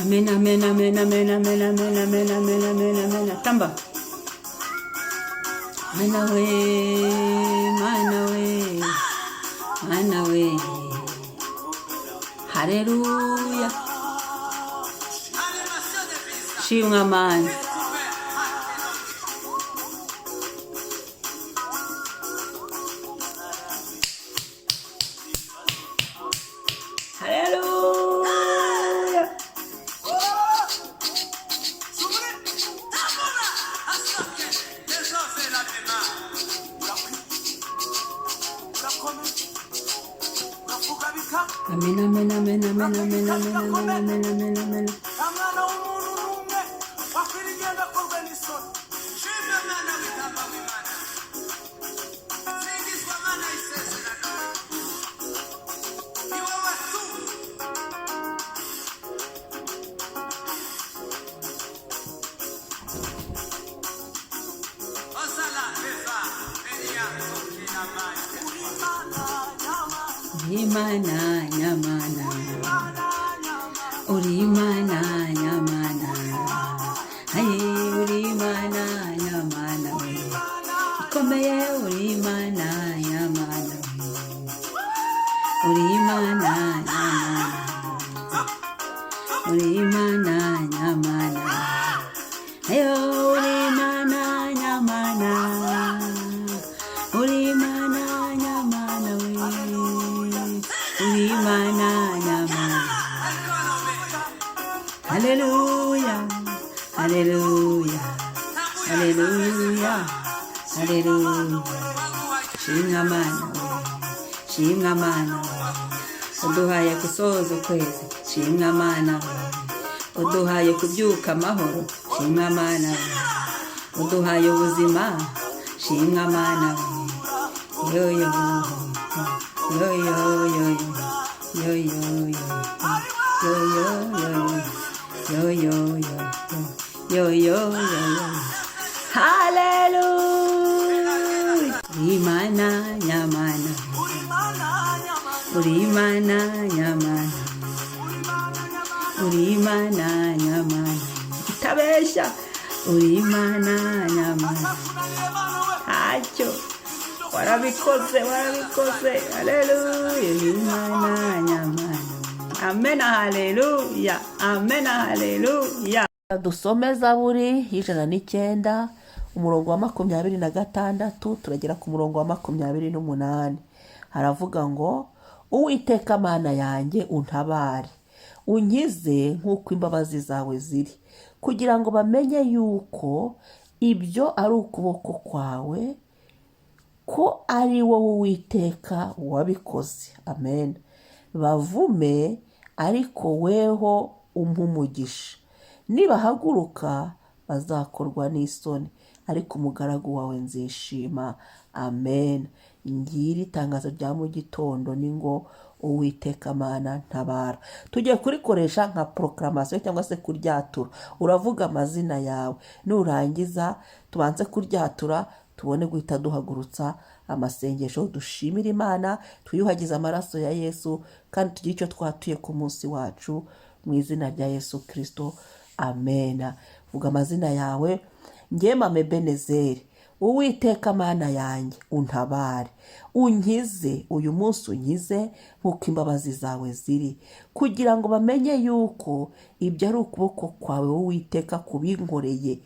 Amen, amen, amen, amen, amen, amen, amen, amen, amen, amen. Tamba. Mana we, mana we, mana we. Haleluya. Shimwa Mana. Haleluya. Amen, amen, amen, amen, amen, amen, amen, amen, amen, amen. Nta mwana w'umuntu n'umwe wakwira ingendo akorwe n'isoni. Shimwa mwana w'intama w'Imana. Singizwa Mana y'isezerano. Ni wowe tu. Osala eva enia sokina maite. Uri Imana nyamana, Uri Imana nyamana. Imana nyamana, Uri Imana nyamana. Aye, uri Imana nyamana we. Imana Ikomeye uri Imana nyamana we. Uri Imana nyamana. Uri Imana nyamana. Ayo uri Imana nyamana. Uri Imana nyamana we. Uri Imana nyamana. Haleluya. Haleluya. Haleluya. Haleluya. Shimwa Mana we. Shimwa Mana we. Uduhaye gusoza ukwezi. Shimwa Mana we. Uduhaye kubyuka amahoro. Shimwa Mana we. Uduhaye ubuzima. Shimwa Mana we. Yo yo yo yo yo yo yo yo yo yo yo yo yo yo yo yo yo. Haleluya. Imana nyamana. Uri Imana nyamana, Uri Imana nyamana. Uri Imana nyamana, Uri Imana nyamana. Itabesha. Uri Imana nyamana. Atakunaniye Mana we, Ntacyo. Warabikoze, warabikoze. Haleluya. Uri Imana nyamana. Amen, haleluya. Amen, haleluya. Dusome Zaburi y'109, umurongo wa 26 turagera ku murongo wa 28. Haravuga ngo: "Uwiteka Mana yanjye, untabare, unkize nk'uko imbabazi zawe ziri, kugira ngo bamenye yuko ibyo ari ukuboko kwawe, ko ari wowe Uwiteka wabikoze." Amen. "Bavume, ariko weho umpe umugisha. Nibahaguruka bazakorwa n'isoni, ariko umugaragu wawe nzishima." Amen. Ngiri itangazo rya mu gitondo, ni ngo: "Uwiteka Mana, ntabara." Tugiye kurikoresha nka proclamation cyangwa se kuryatura. Uravuga amazina yawe, nurangiza tubanze kuryatura, tubone guhita duhagurutsa amasengesho, dushimire Imana, twiyuhagize amaraso ya Yesu, kandi tugire icyo twatuye ku munsi wacu mu izina rya Yesu Kirisito. Amena. Vuga amazina yawe. Nge Mame Benezeri: Uwiteka Mana yanjye, untabare, unkize uyu munsi, unkize nk'uko imbabazi zawe ziri, kugira ngo bamenye yuko ibyo ari ukuboko kwawe wowe Uwiteka kubinkoreye.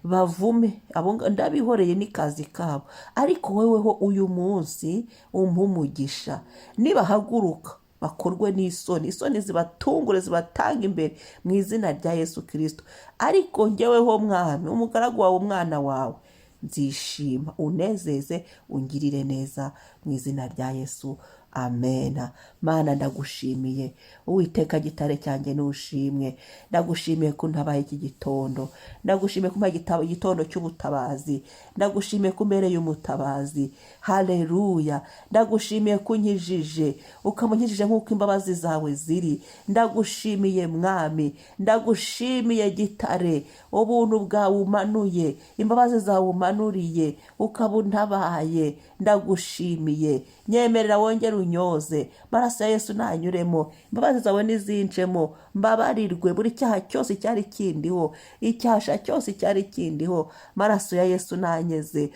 Bavume abo ndabihoreye n'ikazi kabo, ariko woweho uyu munsi umpe umugisha. Nibahaguruka bakorwe n'isoni, isoni zibatungure, zibatanga imbere mu izina rya Yesu Kirisito. Ariko njyeweho Mwami, umugaragu wawe, umwana wawe, nzishima. Unezeze, ungirire neza mu izina rya Yesu. Amena. Mana, ndagushimiye. Uwiteka gitare cyanjye, nushimwe. Ndagushimiye ko ntabaye iki gitondo. Ndagushimiye ko umpaye igitondo cy'ubutabazi. Ndagushimiye ko umbereye umutabazi. Haleluya. Ndagushimiye ko unkijije, ukaba unkijije nk'uko imbabazi zawe ziri. Ndagushimiye Mwami, ndagushimiye Gitare, ubuntu bwawe umanuye, imbabazi zawe umanuriye, ukaba untabaye. Ndagushimiye. Nyemerera wongere. unyoze, amaraso ya Yesu nanyuremo, imbabazi zawe nizincemo, mbabarirwe buri cyaha cyose cyari kindiho, icyasha cyose cyari kindiho, amaraso ya Yesu nanyeze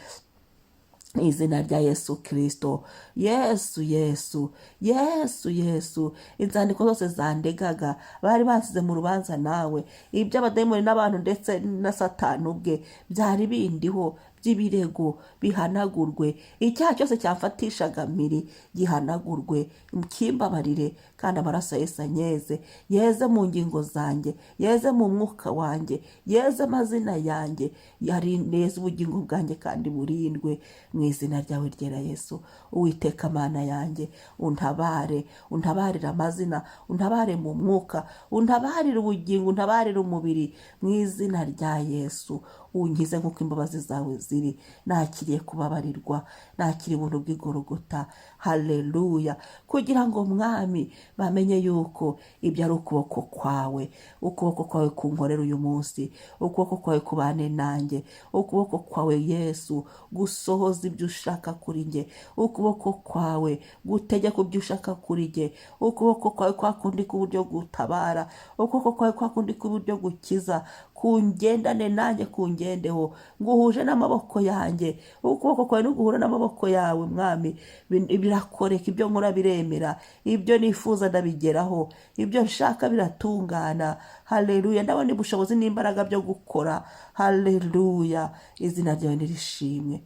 mu izina rya Yesu Kirisito. Yesu, Yesu, Yesu, Yesu, inzandiko zose zandegaga bari bansize mu rubanza nawe, iby'abadayimoni n'abantu ndetse na Satani ubwe byari bindiho by'ibirego bihanagurwe, icyaha cyose cyamfatishaga mpiri gihanagurwe, kimbabarire, kandi amaraso ya Yesu anyeze, yeze mu ngingo zanjye, yeze mu mwuka wanjye, yeze amazina yanjye, yeze ubugingo bwanjye kandi burindwe mu izina ryawe ryera Yesu. Uwiteka Mana yanjye, untabare, untabarire amazina, untabare mu mwuka, untabarire ubugingo, untabarire umubiri mu izina rya Yesu. Unkize nk'uko imbabazi zawe ziri. Nakiriye kubabarirwa, nakiriye ubuntu bw'igorogota. Haleluya! Kugira ngo mwami bamenye yuko ibyo ari ukuboko kwawe, ukuboko kwawe kunkorera uyu munsi, ukuboko kwawe kubane nanjye, ukuboko kwawe Yesu gusohoza ibyo ushaka kuri njye, ukuboko kwawe gutegeka ibyo ushaka kuri njye, ukuboko kwawe kwa kundi k'uburyo gutabara, ukuboko kwawe kwa kundi k'uburyo gukiza, kungendane nanjye, kungendeho, nguhuje n'amaboko yanjye, ukuboko kwawe nuguhura n'amaboko yawe mwami, birakoreka, ibyo nkora biremera, ibyo nifuza ndabigeraho, ibyo nshaka biratungana. Haleluya! Ndabona ubushobozi n'imbaraga byo gukora. Haleluya! Izina ryawe nirishimwe.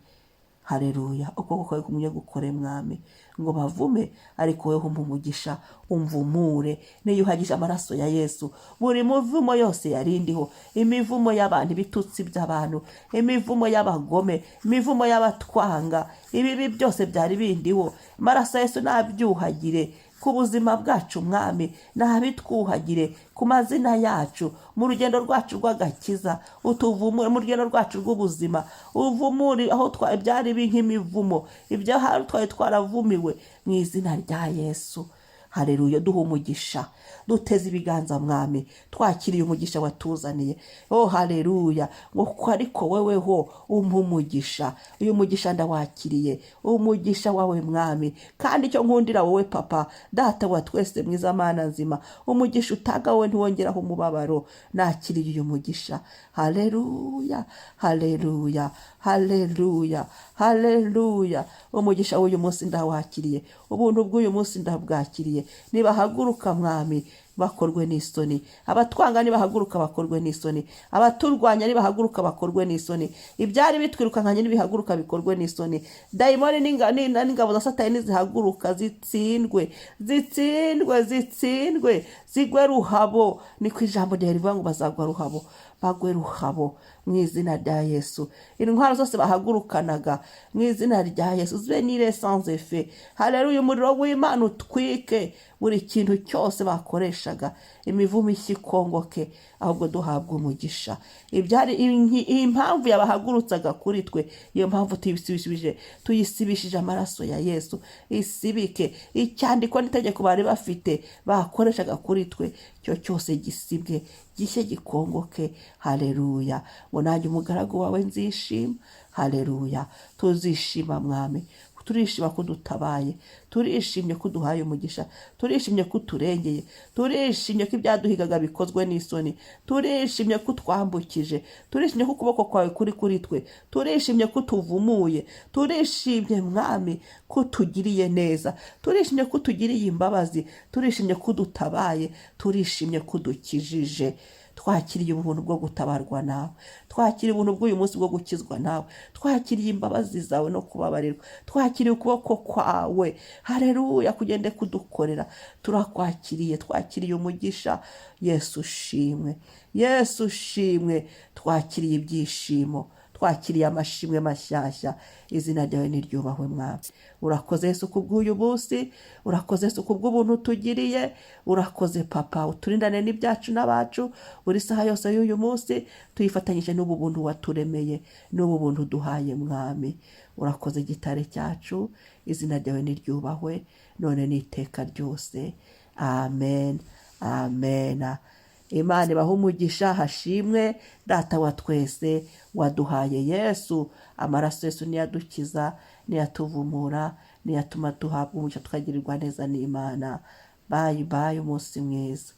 Haleluya! Ukuboko kwawe kumwe gukore mwami, ngo bavume ariko wowe umpa umugisha, umvumure, niyuhagije amaraso ya Yesu buri muvumo yose yarindiho, imivumo y'abantu, ibitutsi by'abantu, imivumo y'abagome, imivumo y'abatwanga, ibibi byose byari bindiho, amaraso ya Yesu nabyuhagire ku buzima bwacu mwami, nabitwuhagire ku mazina yacu, mu rugendo rwacu rw'agakiza utuvumure, mu rugendo rwacu rw'ubuzima uvumure aho byari nk'imivumo, ibyo twari twaravumiwe mu izina rya Yesu. Haleluya! Duha umugisha, duteze ibiganza mwami, twakiriye umugisha watuzaniye. Oh haleluya! Ngo ariko weweho umpa umugisha, uyu mugisha ndawakiriye, umugisha wawe mwami. Kandi icyo nkundira wowe papa, data wa twese mwiza, Mana nzima, umugisha utanga wowe ntiwongeraho umubabaro. Nakiriye uyu mugisha. Haleluya, haleluya, haleluya, haleluya! Umugisha w'uyu munsi ndawakiriye, ubuntu bw'uyu munsi ndabwakiriye. Nibahaguruka mwami bakorwe n'isoni, abatwanga nibahaguruka bakorwe n'isoni, abaturwanya nibahaguruka bakorwe n'isoni, ibyari bitwirukankanye nibihaguruka bikorwe n'isoni, dayimoni n'ingabo za Satani nizihaguruka zitsindwe, zitsindwe, zitsindwe, zigwe ruhabo. Niko ijambo ryawe rivuga ngo bazagwa ruhabo, bagwe ruhabo mu izina rya Yesu. Intwaro zose bahagurukanaga mu izina rya Yesu zibe nulles sans effet. Haleluya! Umuriro w'Imana utwike buri kintu cyose bakoreshaga, imivumo ishya ikongoke, ahubwo duhabwa umugisha. Ibyari impamvu yabahagurutsaga kuri twe, iyo mpamvu tuyisibishije, tuyisibishije amaraso ya Yesu, isibike icyandiko n'itegeko bari bafite bakoreshaga kuri twe, icyo cyose gisibwe, gishye, gikongoke. Haleluya! Ngo nanjye umugaragu wawe nzishima. Haleluya! Tuzishima mwami, turishima ko dutabaye, turishimye ko uduhaye umugisha, turishimye ko uturengeye, turishimye ko ibyaduhigaga bikozwe n'isoni, turishimye ko utwambukije, turishimye ko ukuboko kwawe kuri kuri twe, turishimye ko utuvumuye, turishimye mwami ko utugiriye neza, turishimye ko utugiriye imbabazi, turishimye ko udutabaye, turishimye ko udukijije. Twakiriye ubuntu bwo gutabarwa nawe, twakiriye ubuntu bw'uyu munsi bwo gukizwa nawe, twakiriye imbabazi zawe no kubabarirwa, twakiriye ukuboko kwawe, hareruya, kugende kudukorera. Turakwakiriye, twakiriye umugisha. Yesu ushimwe, Yesu ushimwe. Twakiriye ibyishimo, twakiriye amashimwe mashyashya. Izina ryawe niryubahwe mwami. Urakoze Yesu kubw'uyu munsi, urakoze Yesu kubw'ubuntu utugiriye, urakoze papa. Uturindane n'ibyacu n'abacu buri saha yose y'uyu munsi, tuyifatanyije n'ubu buntu waturemeye, n'ubu buntu uduhaye mwami. Urakoze gitare cyacu, izina ryawe niryubahwe none n'iteka ryose. Amen, amen. Imana ibahe umugisha. Hashimwe Data wa twese waduhaye Yesu. Amaraso Yesu niyadukiza, niyatuvumura. Niyo atuma duhabwa umugisha, tukagirirwa neza n'Imana. Bye bye, umunsi mwiza.